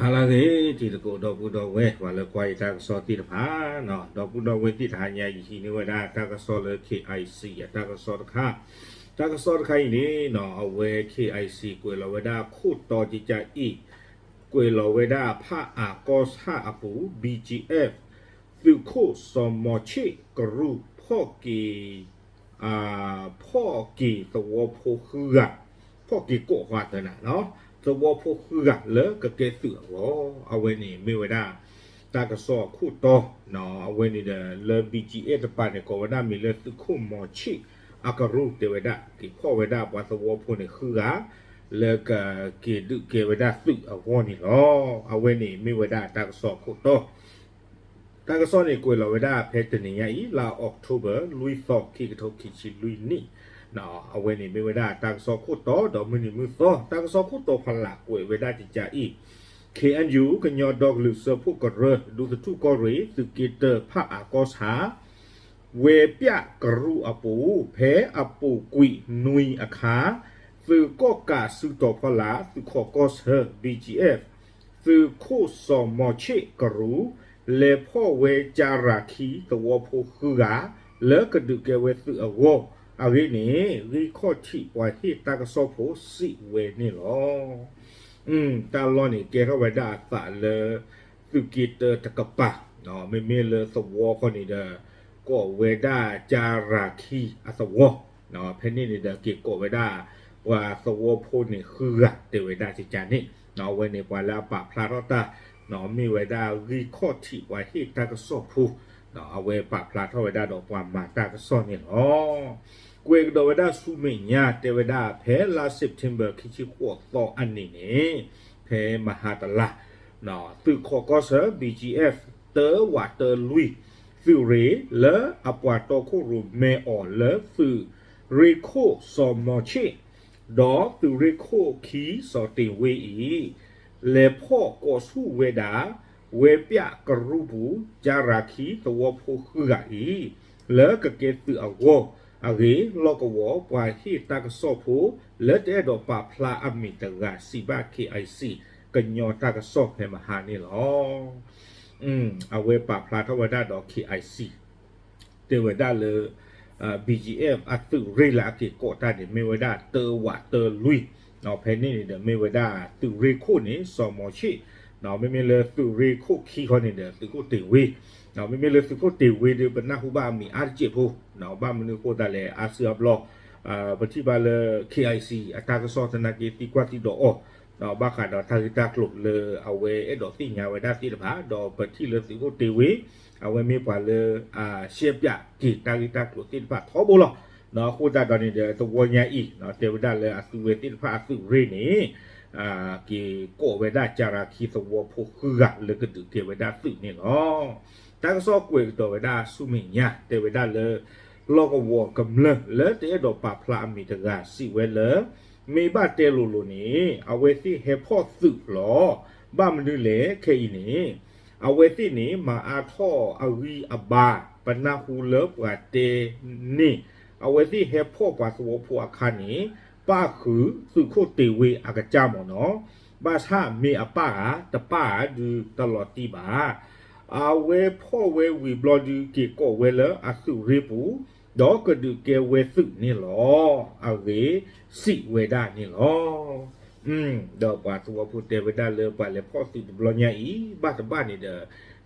ဟါလၢအဂ့ၤ တံၤသကိး ဒီပုၢ်ဒီဝဲၢ် ပှၤလၢကွၢ်ယတၢ်ကစီၣ်သ့ၣ်တဖၣ်, ဒီပုၢ်ဒီဝဲၢ်သ့ၣ်တဟါညါ ယဟံးန့ၢ်ဝဲဒၣ်တၢ်ကစီၣ်လၢ K I C အတၢ်ကစီၣ်တခါ, တၢ်ကစီၣ်တခါအံၤန့ၣ် အဝဲ K I C ကွဲးလီၤဝဲဒၣ်ခိၣ်တီကကအံၤ, ကွဲးလီၤဝဲဒၣ်ဖၣ်အၣ်ကီၢ်ဆၣ်အပူၤ B G F သုးခိၣ်စီၤမီၤဆ့ၣ်ကရူၢ် ဖီၣ်က့ၤ ဖီၣ်က့ၤသဝီဖိဃုဂၤ, ဖီၣ်က့ၤကိးဃီသၢနၤ, သဝီဖိဃုဂၤလၢကကဲသုးအဂီၢ်, အဝဲန့ၣ်မ့ၢ်ဝဲဒၣ် တၢ်ကစီၣ်အခိၣ်တီ, အဝဲန့ၣ်ဒီးလၢ B G F တပၤန့ၣ် ကိးဝဲဒၣ်မံၤလၢသုးခိၣ်မီၤဆ့ၣ်အကရူၢ်တဲဝဲဒၣ် က့ၤဖီၣ်ဝဲဒၣ်ပှၤသဝီဖိန့ၣ်ဃုဂၤ, လၢကက့ၤဒုးကဲဝဲဒၣ်သုးအဂီၢ်န့ၣ်လီၤ. အဝဲန့ၣ်မ့ၢ်ဝဲဒၣ်တၢ်ကစီၣ်အခိၣ်တီ တၢ်ကစီၣ်န့ၣ်ကွဲးလီၤဝဲဒၣ်ဖဲတနံၤညါအံၤ လါအီးကထိဘၢၣ် လွံၢ်သီ ခံကထိခံဆံလွံၢ်နံၣ်, အဝဲန့ၣ်မ့ၢ်ဝဲဒၣ်တၢ်ကစီၣ်ခိၣ်တီ ဒီးမုၢ်နံၤမုၢ်သီ တၢ်ကစီၣ်ခိၣ်တီဖီလာ်ကွဲးဝဲဒၣ်ကကအံၤ, K N U ကညီဒီကလုာ်စၢဖှိၣ်ကရၢ ဒူသထူၣ်ကီၢ်ရ့ၣ် သုးက့တၢဖၣ်အၣ်ကီၢ်ဆၣ် ဝဲပၠၣ်ကရူၢ်အပူၤ ဖဲအပူၤကွံာ်နွံအခါ, သုးကီၣ်ကးစုတီၤဖီလာ် သုးခိးကီၢ်ဆၢ B G F သုးခိၣ်စီၤမီၤဆ့ၣ်ကရူၢ် လဲၤဖီၣ်ဝဲကၤရၤခံသဝီဖိဃုဂၤ လၢကဒုးကဲဝဲသုးအဂီၢ်အဂ့ၢ်န့ၣ် ဂံၢ်ခီၣ်ထံးပှၤဟ့ၣ်တၢ်ကစီၣ်ဖိစံးဝဲန့ၣ်လီၤ. တၢ်လီၢ်န့ၣ်ကဲထီၣ်ဝဲဒၣ်အသးလၢ သုးက့တၢတကပၤ, မ့မ့ၢ်လၢသဝီခီန့ၣ်ဒီး ကိးဝဲဒၣ်ကၤရၤခံအသဝီ, ဖဲန့ၣ်န့ၣ်ဒီး က့ၤကိးဝဲဒၣ် ပှၤသဝီဖိန့ၣ်ဃုဂၤတဲဝဲဒၣ်ကကန့ၣ်, အဝဲန့ၣ်ပှၤလၢအပာ်ဖျါထီၣ်တၢ် မ့ၢ်ဝဲဒၣ်ဂံၢ်ခီၣ်ထံးပှၤဟ့ၣ်တၢ်ကစီၣ်ဖိ, အဝဲပာ်ဖျါထီၣ်ဝဲဒၣ်ဒီးပှၤမၤတၢ်ကစီၣ်န့ၣ်လီၤ. ကွဲးကဒီးဝဲဒၣ်ဆူမဲာ်ညါတဲဝဲဒၣ်ဖဲလါ September ခံဆံဃိးသီအနံၤန့ၣ်, ဖဲမဟါတလါ သုးခိးကီၢ်ဆၢ B G F တၢဝးတၢလွံၢ် သုးရ့ၣ်လၢအပှၤတီခိၣ်ရိၣ်မဲအီၤလၢသုးရ့ၣ်ခိၣ်ခံစီၤတ့ၢ်ဝ့အံၤ, လဲၤဖီၣ်ကိးဆူၣ်ဝဲဒၣ် ဝဲပၠၣ်ကရူၢ်ပူၤ ကၤရၤခံသဝီဖိဃုဂၤအံၤ လၢကကဲသုးအဂီၢ်အဂ့ၢ် လီၢ်ကဝီၤပှၤဟ့ၣ်တၢ်ကစီၣ်ဖိ လၢတအဲၣ်ဒိးပာ်ဖျါအမံၤတဂၤစံးဘၣ် K I C ကညီတၢ်ကစီၣ်ဖဲမဟါန့ၣ်လီၤ. အဝဲပာ်ဖျါထီၣ်ဝဲဒၣ်ဒီး K I C တဲဝဲဒၣ်လၢ B G F အသုးရ့ၣ်လၢအက့ၤကိးတၢ်န့ၣ် မ့ၢ်ဝဲဒၣ်တၢဝးတၢလွံၢ်, ဖဲန့ၣ်န့ၣ်ဒီးမ့ၢ်ဝဲဒၣ်သုးရ့ၣ်ခိၣ်န့ၣ် စီၤမီၤဆ့ၣ်, မ့မ့ၢ်လၢသုးရ့ၣ်ခိၣ်ခံခီန့ၣ်ဒီး သုးခိၣ်တ့ၢ်ဝ့, မ့မ့ၢ်လၢသုးခိၣ်တ့ၢ်ဝ့ဒီး ပနၢ်ဟူဘၣ်အမံၤအါတစဲးဖိ, ဘၣ်မနုၤအဃိသတးလဲၣ် အါစုအါဘျီ ပထံၣ်ဘၣ်လၢ K I C အတၢ်ကစီၣ်သနာ်က့သံကွၢ်သံဒိးအီၤ, ဘၣ်ဃးဒီးတၢ်ဂ့ၢ်တၢ်ကျိၤလၢအဝဲအဲၣ်ဒိးသ့ၣ်ညါဝဲဒၣ်သ့ၣ်တဖၣ် ဒီးပထံၣ်လၢသုးခိၣ်တ့ၢ်ဝ့ အဝဲမ့ၢ်ပှၤလၢ အရှဲပၠးက့ၤတၢ်ဂ့ၢ်တၢ်ကျိၤသ့ၣ်တဖၣ်ထီဘိလီၤ. အဃိသတးဒီးန့ၣ်ဒီး သဝီညါအံၤ တဲဝဲဒၣ်လၢအသုဝဲသ့ၣ်တဖၣ်အသုးရ့ၣ်န့ၣ် က့ၤကိးဝဲဒၣ်ကၤရၤခံသဝီဖိဃုဂၤလၢကဒုးကဲဝဲဒၣ်သုးန့ၣ်လီၤ. တၢ်ကစီၣ်ကွဲးကဒီးဝဲဒၣ်ဆူမဲာ်ညါ တဲဝဲဒၣ်လၢ လီၢ်ကဝီၤကမျၢၢ်လၢတအဲၣ်ဒိးပာ်ဖျါအမံၤတဂၤစံးဝဲလၢ မ့ၢ်ဘၣ်တဲလိၤလိၤန့ၣ် အဝဲသ့ၣ်ဟဲဖီၣ်သုးလီၤ. ဘၣ်မနုၤလဲၣ်ခဲအံၤန့ၣ် အဝဲသ့ၣ်န့ၣ် မၤအါထီၣ်အဂံၢ်အဘါ ပနၢ်ဟူလၢပှၤတဲန့ၣ် အဝဲသ့ၣ်ဟဲဖီၣ်ပှၤသဝီဖိအခါန့ၣ် ပၣ်ဃုာ်သုးခိၣ်တ့ၢ်ဝ့အကစၢ်မ့ၢ်နီၤ, ဘၣ်ဆၣ်မ့ၢ်အပၣ်ဧါ တပၣ်ဧါဒုးတလီၤတံၢ်ဘၣ်. အဝဲဖီၣ်ဝဲဝံၤဘျီဒုးက့ၤကိးဝဲလၢအသုးရ့ၣ်ပူၤ ဒီးကဒုးကဲဝဲသုးန့ၣ်လီၤ. အဂ့ၢ်စံးဝဲဒၣ်န့ၣ်လီၤ. ဒီးပှၤသဝီဖိတဲဝဲဒၣ်လၢပှၤလဲၤဖီၣ်သုးတဘျီညါအံၤ ဘၣ်တဘၣ်န့ၣ်ဒီး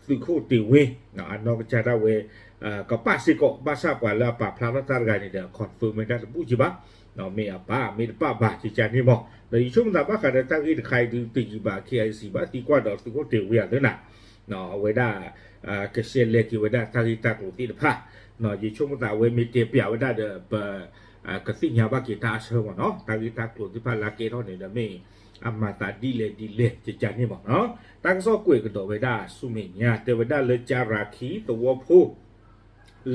သုးခိၣ်တ့ၢ်ဝ့ အနီၢ်ကစၢ်ဒၣ်ဝဲ ကပၣ်စ့ၢ်ကီး ဘၣ်ဆၣ်ပှၤလၢအပာ်ဖျါထီၣ်တၢ်တဂၤန့ၣ်ဒီး confirm ဝဲဒၣ်တဘူၣ်ကံဘၣ်, မ့ၢ်အပၣ်မ့ၢ်တပၣ်ဘၣ် ကကန့ၣ်မ့ၢ်, ဒီးယဆိကမိၣ်သးဘၣ်ဃးဒီးတၢ်ဂ့ၢ်တခါအံၤဒုးတယံာ်ဘၣ် K I C ဘၣ်သံကွၢ်ဒီးသုးခိၣ်တ့ၢ်ဝ့အသးနၤ အဝဲဒၣ် ကရှဲလဲၤက့ၤဝဲဒၣ်တၢ်ဂ့ၢ်တၢ်ကျိၤသ့ၣ်တဖၣ်, ယဆိကမိၣ်သးအဝဲမ့ၢ်တဲပျးဝဲဒၣ်ဒီး ပ ကသ့ၣ်ညါဘၣ်က့ၤတၢ်အဆၢမ့ၢ်နီၤ, တၢ်ဂ့ၢ်တၢ်ကျိၤသ့ၣ်တဖၣ်လၢကဲထီၣ်န့ၣ်ဒီးမ့ၢ် အမၤသးဒ်လဲၣ်ဒ်လဲၣ် ကကန့ၣ်မ့ၢ်, တၢ်ကစီၣ်ကွဲးကဒီးဝဲဒၣ်ဆူမဲာ်ညါ တဲဝဲဒၣ်လၢကၤရၤခံသဝီဖိ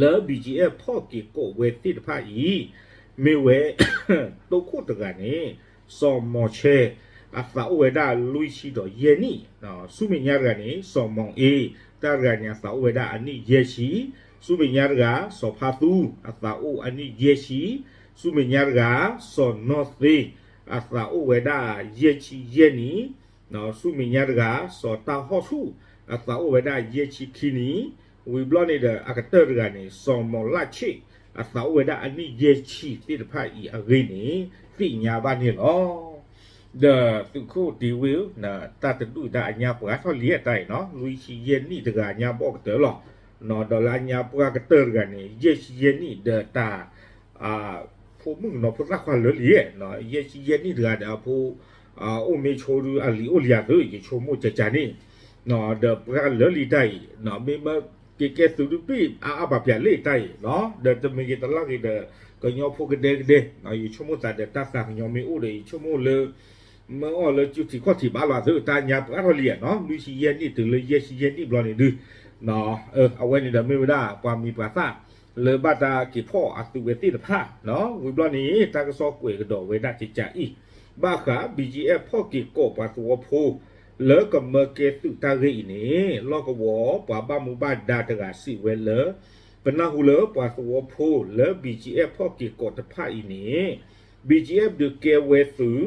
လၢ B G F ဖီၣ်က့ၤကိးဝဲသ့ၣ်တဖၣ်အံၤ မ့ၢ်ဝဲ တိခိၣ်တဂၤန့ၣ် စီၤမီၤဆဲ အသးအိၣ်ဝဲဒၣ်လွံၢ်ဆံဒီးယဲၢ်နံၣ်, ဆူမဲာ်ညါတဂၤန့ၣ် စီၤမီၤအ့ တၢ်တဂၤန့ၣ် အသးအိၣ်ဝဲဒၣ်အနံၣ်ယဲၢ်ဆံ, ဆူမဲာ်ညါတဂၤ စီၤဖါသူ အသးအိၣ်အနံၣ်ယဲၢ်ဆံ, ဆူမဲာ်ညါတဂၤ စီၤနီၢ်သ့ အသးအိၣ်ဝဲဒၣ်ယဲၢ်ဆံယဲၢ်နံၣ်, ဆူမဲာ်ညါတဂၤ စီၤတၢ်ဟီၣ်ဆူၣ် အသးအိၣ်ဝဲဒၣ်ယဲၢ်ဆံခံနံၣ်, ဝံၤဘျီန့ၣ်ဒီးအကတၢၢ်တဂၤန့ၣ် စီၤမီၤလၣ်ဆ့ၣ် အသးအိၣ်ဝဲဒၣ်အနံၣ်ယဲၢ်ဆံသ့ၣ်တဖၣ်အံၤအဂ့ၢ်န့ၣ် သ့ၣ်ညါဘၣ်န့ၣ်လီၤ. ဒီးသုးခိၣ်ဒ့ဝ့ၣ် တၢ်တဒူၣ်တၢ်အညါပှၤထီၣ်လံတၢ်အံၤနီၤ လွံၢ်ဆံယဲၢ်နံၣ်တဂၤညါဘီၣ်ကတၢၢ်လီၤ. ဒီးလၢအညါပှၢ်ကတၢၢ်တဂၤန့ၣ် ယဲၢ်ဆံယဲၢ်နံၣ်ဒီးတၢ် ဖိမုၣ်ကနီၤဖိသၣ်ခွါလၢာ်လံ, ယဲၢ်ဆံယဲၢ်နံၣ်တဂၤဒီးအဖိ အိၣ်မ့ၢ်ဆိဒုအလံၤအိၣ်လံအသုး ယဆိကမိၣ်ကကန့ၣ် ဒီးပှၤလၢာ်လံတၢ်အံၤ မ့ၢ်မ့ၢ်ကကဲသုးဒုးဘ့ၣ်အါအါပာ်ပာ်လံတၢ်အံၤ, ဒီးတမ့ၢ်ဂ့ၤတလါဂ့ၤဒီး ကညီဖိကဒဲကဒဲ ယဆိကမိၣ်သးဒီးတၢ်သးကညီၤမ့ၢ်အိၣ်ဒီး ယဆိကမိၣ်လၢ မ့ၢ်အီၣ်လၢကၠူထံးခီၣ်ထံးဘၣ်လီၤသုး တၢ်ညါပှၤထီၣ်လံနီၤ လွံၢ်ဆံယဲၢ်နံၣ်တုၤလၢယဲၢ်ဆံယဲၢ်နံၣ်ဘျီန့ၣ်ဒုး အဝဲန့ၣ်ဒီးမ့ၢ်ဝဲဒၣ်ပှၤမံၤပှၤသၣ် လၢဘၣ်တၢ်က့ၤဖီၣ်အသုးဝဲသ့ၣ်တဖၣ်, ဝံၤဘျီန့ၣ် တၢ်ကစီၣ်ကွဲးကဒီးဝဲဒၣ်ကကးအံၤ ဘၣ်ဃး BGF ဖီၣ်က့ၤကီးပှၤသဝီဖိ လၢကမၢကဲသုးတၢ်ဂ့ၢ်အံၤန့ၣ် လီၢ်ကဝီၤပှၤဘၣ်မူဘၣ်ဒါတဂၤစံးဝဲလၢ ပနၢ်ဟူလၢပှၤသဝီဖိလၢ BGF ဖီၣ်က့ၤကီးတဖၣ်အံၤန့ၣ် BGF ဒုးကဲဝဲသုး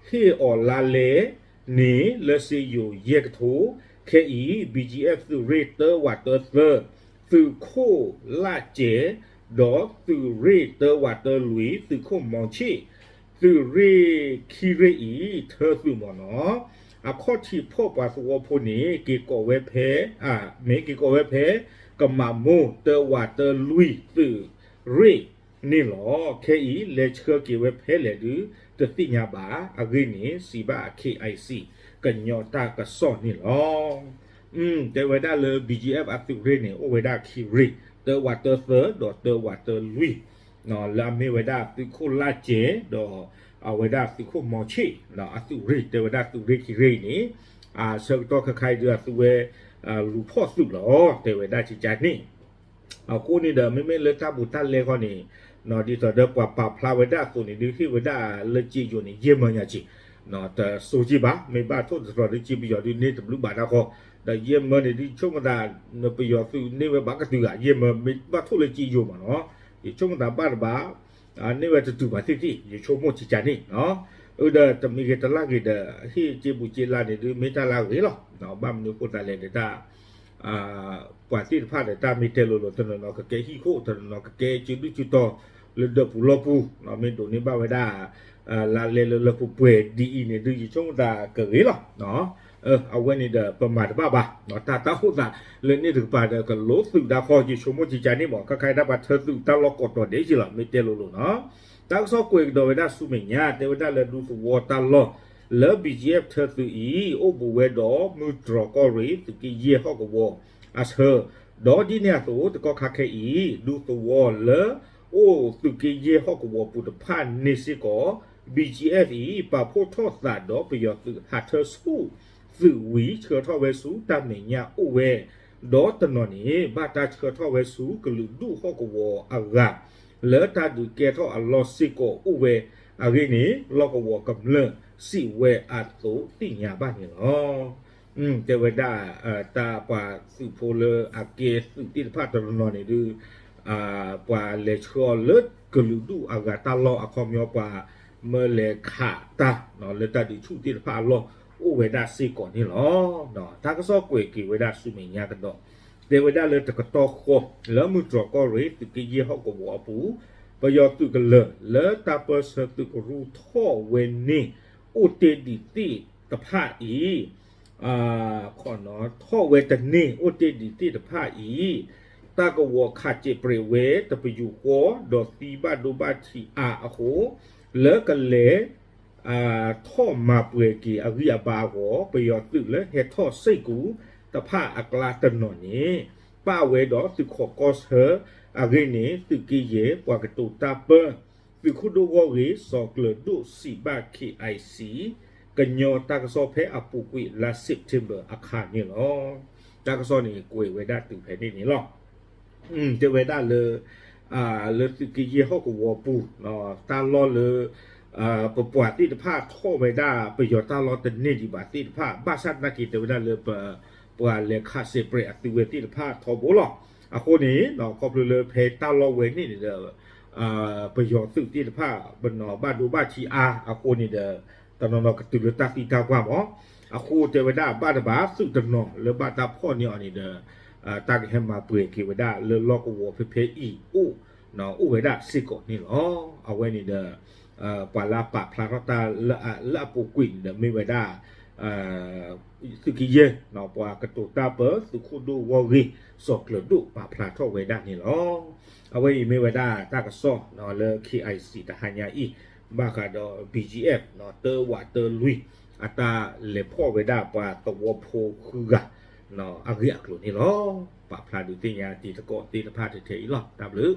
ဟ့ၣ်အီၤလါလဲန့ၣ် လၢစ့ယိၤယဲၢ်ကထိ, ခဲအံၤ BGF သုးရ့ၣ်တၢဝးတၢသၢ, သုးခိၣ်လၣ်ကဲး, ဒီးသုးရ့ၣ်တၢဝးတၢလွံၢ် သုးခိၣ်မီၤဆ့ၣ်, သုးရ့ၣ်ခံရ့ၣ်အံၤ ထၢသုးမ့ၢ်နီၤ, အခီၣ်ထံးဖီၣ်ပှၤသဝီဖိန့ၣ် က့ၤကိးဝဲဖဲ မ့ၢ်က့ၤကိးဝဲဖဲ ကမးမိၢ်တၢဝးတၢလွံၢ်သုးရ့ၣ်န့ၣ်လီၤ. ခဲအံၤ လဲၤဆှၢက့ၤဝဲဖဲလဲၣ်ဒုး တသ့ၣ်ညါဘၣ်. အဂ့ၢ်န့ၣ် စံးဘၣ် KIC ကညီတၢ်ကစီၣ်န့ၣ်လီၤ. တဲဝဲဒၣ်လၢ BGF အသုးရ့ၣ်န့ၣ် အိၣ်ဝဲဒၣ်ခံရ့ၣ်, တၢဝးတၢသၢ ဒီးတၢဝးတၢလွံၢ်, လၢအမ့ၢ်ဝဲဒၣ်သုးခိၣ်လၣ်ကဲး ဒီးအဝဲဒၣ်သုးခိၣ်မီၤဆ့ၣ် အသုးရ့ၣ် တဲဝဲဒၣ်သုးရ့ၣ်ခံရ့ၣ်အံၤန့ၣ် ဆၢကတီၢ်ခဲခါအံၤဒုး အသုးဝဲ လူၤဖီၣ်သုးလီၤ တဲဝဲဒၣ်ကကန့ၣ် အဃိန့ၣ်ဒီး မ့မ့ၢ်လၢတၢ်ဘူးတၢ်လဲခီန့ၣ် ဒ်သိးဒီးပှၤပာ်ဖျါဝဲဒၣ်အသိးန့ၣ်ဒုး ဟ့ၣ်ဝဲဒၣ်လၢစ့ယိၤန့ၣ် ယဲၢ်မၢညါက့ၤ, တစိက့ၤဘၣ်, မ့ၢ်ဘၣ်ထိၣ်တတြီၤဒုး စ့ပယီၤဒုးန့ၢ်တဘျုးဘၣ်တၢ်ဃီ, ဒီးယဲၢ်မၢန့ၣ်ဒုး ဆိကမိၣ်သး ပယီၤသုးန့ၢ်ဝဲဘၣ်ကတုၤဂၤ ယဲၢ်မၢ မ့ၢ်ဘၣ်ထိၣ်လၢစ့ယိၤမ့ၢ်နီၤ, ယဆိကမိၣ်သးဘၣ်တဘၣ် န့ၢ်ဝဲတတုၤဘၣ်သ့ၣ်သ့ၣ် ယဆိကမိၣ်ကကန့ၣ်, အဒီးတမံၤဂ့ၤတလါဂ့ၤဒီး ဟ့ၣ်စ့ဘူးစ့လါန့ၣ်ဒုး မ့ၢ်တၢ်လၢအဂ့ၤလီၤ. ဘၣ်မနုၤအဃိသတးလဲၣ်ဒီးတၢ် ပှၤသ့ၣ်တဖၣ်ဒီးတၢ်မ့ၢ်တဲလိၤလိၤ တနီၤနီၤကကဲဟံၣ်ခိၣ် တနီၤနီၤကကဲစုဒုၣ်စုတီၤ လၢဒၢးပူၤလီၢ်ပူၤ မ့ၢ်ဒိးန့ၢ်ဘၣ်ဝဲဒၣ် လါလဲလၢလၢပှဲၤပှဲၤဒ်အံၤန့ၣ်ဒုး ယဆိကမိၣ်သးကဂ့ၤလီၤ. အဝဲန့ၣ်ဒီးပမၤတဘၣ်ဘၣ် တၢ်တၢ်အိၣ်သးလၢန့ၣ်တကပၤဒီး ကလိသုးတၢ်ဃီ ယဆိကမိၣ်ကကန့ၣ်မ့ၢ် ခဲခါအံၤဒၣ်ပှၤထၢသုးတၢ်လီၢ်ကိးတီၤဒဲးက့ၤလီၤ မ့ၢ်တဲလိၤလိၤနီၤ. တၢ်ကစီၣ်ကွဲးကဒီးဝဲဒၣ်ဆူမဲာ်ညါ တဲဝဲဒၣ်လၢဒူသဝီတၢ်လီၢ် လၢ BGF ထၢသုးအံၤ အိၣ်ဘူးဝဲဒီးမုၢ်တြီၤကီၢ်ရ့ၣ် သုးက့ယဲၢ်ဟီၣ်ကဝီၤအဆၢ, ဒီးဒ်န့ၣ်အသိး တကီၢ်ခါခဲအံၤ ဒူသဝီလၢ အိၣ်သုးက့ယဲၢ်ဟီၣ်ကဝီၤပူၤတဖၣ်န့ၣ်စ့ၢ်ကီး BGF အံၤ ပာ်ဖှိၣ်ထီၣ်သးဒီးပယီၤသုးဟးထၢဆူ သုးဝံၤဆှၢထီၣ်ဝဲဆူတၢ်မဲာ်ညါအိၣ်ဝဲ, ဒီးတနီၤန့ၣ် ဘၣ်တၢ်ဆှၢထီၣ်ဝဲဆူကလုာ်ဒူၣ်ဟီၣ်ကဝီၤအဂၤ လၢတၢ်ဒုးကဲထီၣ်အလီၢ်စ့ၢ်ကီးအိၣ်ဝဲအဂ့ၢ်န့ၣ် လီၢ်ကဝီၤကမျၢၢ်စံးဝဲအသိးသ့ၣ်ညါဘၣ်န့ၣ်လီၤ. တဲဝဲဒၣ် တၢ်ပှၤသုးဖိလၢအကဲသုးသ့ၣ်တဖၣ်တနီၤနီၤန့ၣ်ဒုး ပှၤလဲၤဆှၢအီၤလၢကလုာ်ဒူၣ်အဂၤတၢ်လီၢ်အခီပညီ ပှၤမၢလဲၤခးတၢ် လၢတၢ်ဒုးဆူၣ်သ့ၣ်တဖၣ်အလီၢ်အိၣ်ဝဲဒၣ်စ့ၢ်ကီးန့ၣ်လီၤ. တၢ်ကစီၣ်ကွဲးက့ၤဝဲဒၣ်ဆူမဲာ်ညါကဒီး တဲဝဲဒၣ်လၢတကတီၢ်ဃီ လၢမုၢ်တြီၤကီၢ်ရ့ၣ် သုးက့ယဲၢ်ဟီၣ်ကဝီၤအပူၤ ပယီၤသုးကလၢၤလၢတၢ်ပၢၢ်ဆၢသုးကရူၢ်ထီၣ်ဝဲန့ၣ် အိၣ်တ့ၢ်ဒံးသ့ၣ်တဖၣ်အံၤ ထီၣ်ဝဲတန့ၢ်အိၣ်တ့ၢ်ဒံးသ့ၣ်တဖၣ်အံၤ တၢ်ကဝီၤခးစဲးပြဲးဝဲတပယူာ်ဃီ ဒီးသံဘၣ်ဒိဘၣ်ထံးအါအဃိ လၢကလဲၤ ထီၣ်မၤပှဲၤက့ၤအဂံၢ်အဘါအဂီၢ် ပယီၤသုးလၢဟဲထီၣ်စ့ၢ်ကီးတဖၣ်အကျါတနီၤန့ၣ် ပာ်ဝဲဒီးသုးခိးကီၢ်ဆၢအဂ့ၢ်န့ၣ် သုးက့ယဲၢ်ပှၤကတိၤတၢ်ပၢ သုးခိၣ်ဒိၣ်ဂီၢ်ဂ့ၢ် စီၤကျၢၤဒိၣ်စံးဘၣ် KIC ကညီတၢ်ကစီၣ်ဖဲအပူၤကွံာ်လါ September အခါန့ၣ်လီၤ. တၢ်ကစီၣ်န့ၣ်ကွဲးဝဲဒၣ်တုၤဖဲန့ၣ်န့ၣ်လီၤ. တဲဝဲဒၣ်လၢ လၢသုးက့ယဲၢ်ဟီၣ်ကဝီၤပူၤ တၢ်လီၢ်လၢ ပပှၤသ့ၣ်တဖၣ်ထီၣ်ဝဲဒၣ် ပယီၤတၢ်လီၢ်တန့ၢ်ဒံးဘၣ်သ့ၣ်တဖၣ် ဘၣ်ဆၣ်သနာ်က့ တဲဝဲဒၣ်လၢပ ပှၤလဲၤခးစဲးပြဲးအသုးဝဲသ့ၣ်တဖၣ်ထီဘိလီၤ. အဃိန့ၣ် ခီဖျိလၢဖဲတၢ်လီၢ်ဝဲန့ၣ်န့ၣ်ဒီး ပယီၤသုးသ့ၣ်တဖၣ် ပနီၤဘၣ်ဒိဘၣ်ထံးအါအဃိန့ၣ်ဒီး တနီၤနီၤကတုၤလၢတၢ်သံတၢ်ပှၢ်မး အဃိတဲဝဲဒၣ်ဘၣ်တဘၣ်သုးတနီၤလၢဘၣ်တၢ်ဖီၣ်န့ၢ်အီၤန့ၣ်ဒီး တၢ်ကဟဲမၤပှဲၤက့ၤဝဲဒၣ်လၢလီၢ်ကဝီၤဖဲဖဲအံၤအိၣ် အိၣ်ဝဲဒၣ်စ့ၢ်ကီးန့ၣ်လီၤ. အဝဲန့ၣ်ဒီး ပှၤလၢအပာ်ဖျါထီၣ်တၢ်လၢအပူၤကွံာ်န့ၣ်ဒီးမ့ၢ်ဝဲဒၣ် သုးကယဲၢ် ပှၤကတိၤတၢ်ပၢသုးခိၣ်ဒိၣ်ဂီၢ်ဂ့ၢ် စီၤကျၢၤဒိၣ်ပာ်ဖျါထီၣ်ဝဲဒၣ်န့ၣ်လီၤ. အဝဲအံၤမ့ၢ်ဝဲဒၣ်တၢ်ကစီၣ်လၢ K I C တဟါညါအံၤ ဘၣ်ဃးဒီး B G F တၢဝးတၢလွံၢ် အတၢ်လဲၤဖီၣ်ဝဲဒၣ်ပှၤသဝီဖိဃုဂၤ အဂ့ၢ်အကျိၤန့ၣ်လီၤ. ပာ်ဖျါဒုးသ့ၣ်ညါတံၤသကိးသ့ၣ်တဖၣ်ထဲထဲအံၤလီၤ. တၢ်ဘျုး